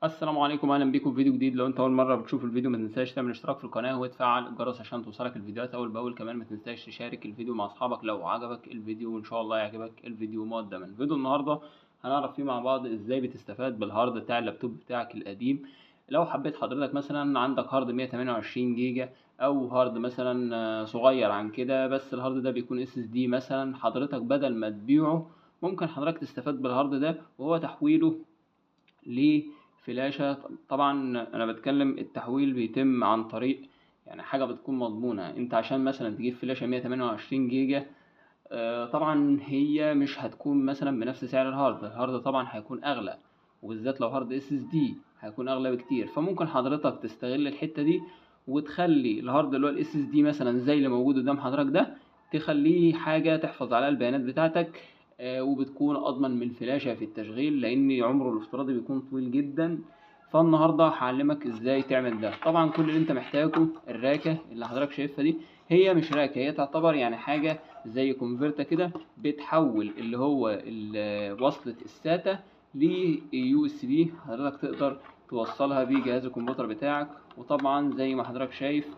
السلام عليكم، اهلا بيكم في فيديو جديد. لو انت اول مرة بتشوف الفيديو ما تنساش تعمل اشتراك في القناة وتفعل الجرس عشان توصلك الفيديوهات اول باول. كمان ما تنساش تشارك الفيديو مع اصحابك لو عجبك الفيديو، وان شاء الله يعجبك الفيديو مقدما. فيديو النهارده هنعرف فيه مع بعض ازاي بتستفاد بال hard بتاع اللابتوب بتاعك القديم. لو حبيت حضرتك مثلا عندك hard 128 جيجا او hard مثلا صغير عن كده، بس ال hard ده بيكون SSD مثلا، حضرتك بدل ما تبيعه ممكن حضرتك تستفاد بال hard ده وهو تحويله لفلاشة. طبعا انا بتكلم التحويل بيتم عن طريق يعني حاجة بتكون مضمونة. انت عشان مثلا تجيب فلاشة 128 جيجا، طبعا هي مش هتكون مثلا بنفس سعر ال hard. ال hard طبعا هيكون اغلى، وبالذات لو hard SSD هيكون اغلى بكتير. فممكن حضرتك تستغل الحتة دي وتخلي ال hard اللي هو ال SSD مثلا زي اللي موجود قدام حضرتك ده، تخليه حاجة تحفظ عليها البيانات بتاعتك، وبتكون اضمن من الفلاشة في التشغيل لان عمره الافتراضي بيكون طويل جدا. فالنهارده هعلمك ازاي تعمل ده. طبعا كل اللي انت محتاجه الراكه اللي حضرتك شايفها دي، هي مش راكه، هي تعتبر يعني حاجة زي converter كده، بتحول اللي هو وصله ال SATA ل USB، حضرتك تقدر توصلها بجهاز الكمبيوتر بتاعك. وطبعا زي ما حضرتك شايف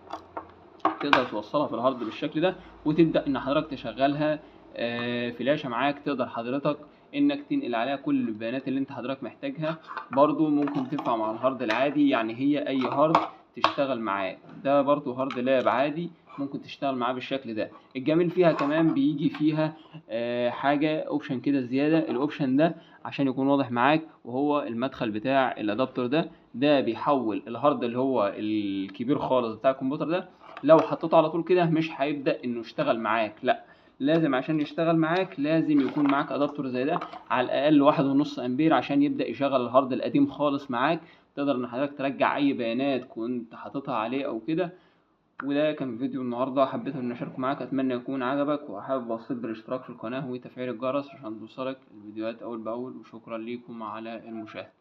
تقدر توصلها في ال hard بالشكل ده، وتبدا ان حضرتك تشغلها فلاشة معاك. تقدر حضرتك انك تنقل عليها كل البيانات اللي انت حضرتك محتاجها. برضو ممكن تنفع مع ال hard العادي، يعني هي اي hard تشتغل معاه. ده برضو hard lap عادي ممكن تشتغل معاه بالشكل ده. الجميل فيها كمان بيجي فيها حاجة option كده زيادة. ال option ده عشان يكون واضح معاك، وهو المدخل بتاع ال adapter ده، ده بيحول ال hard اللي هو الكبير خالص بتاع الكمبيوتر ده، لو حطيته على طول كده مش هيبدأ انه يشتغل معاك. لا، لازم عشان يشتغل معاك لازم يكون معاك adapter زي ده على الاقل 1.5 امبير عشان يبدأ يشغل ال hard القديم خالص معاك. تقدر ان حضرتك ترجع اي بيانات كنت حاططها عليه او كده. وده كان فيديو النهارده، حبيت ان اشاركه معاك، اتمنى يكون عجبك. وحابب اوصيك بالاشتراك في القناة وتفعيل الجرس عشان توصلك الفيديوهات اول باول. وشكرا ليكم على المشاهدة.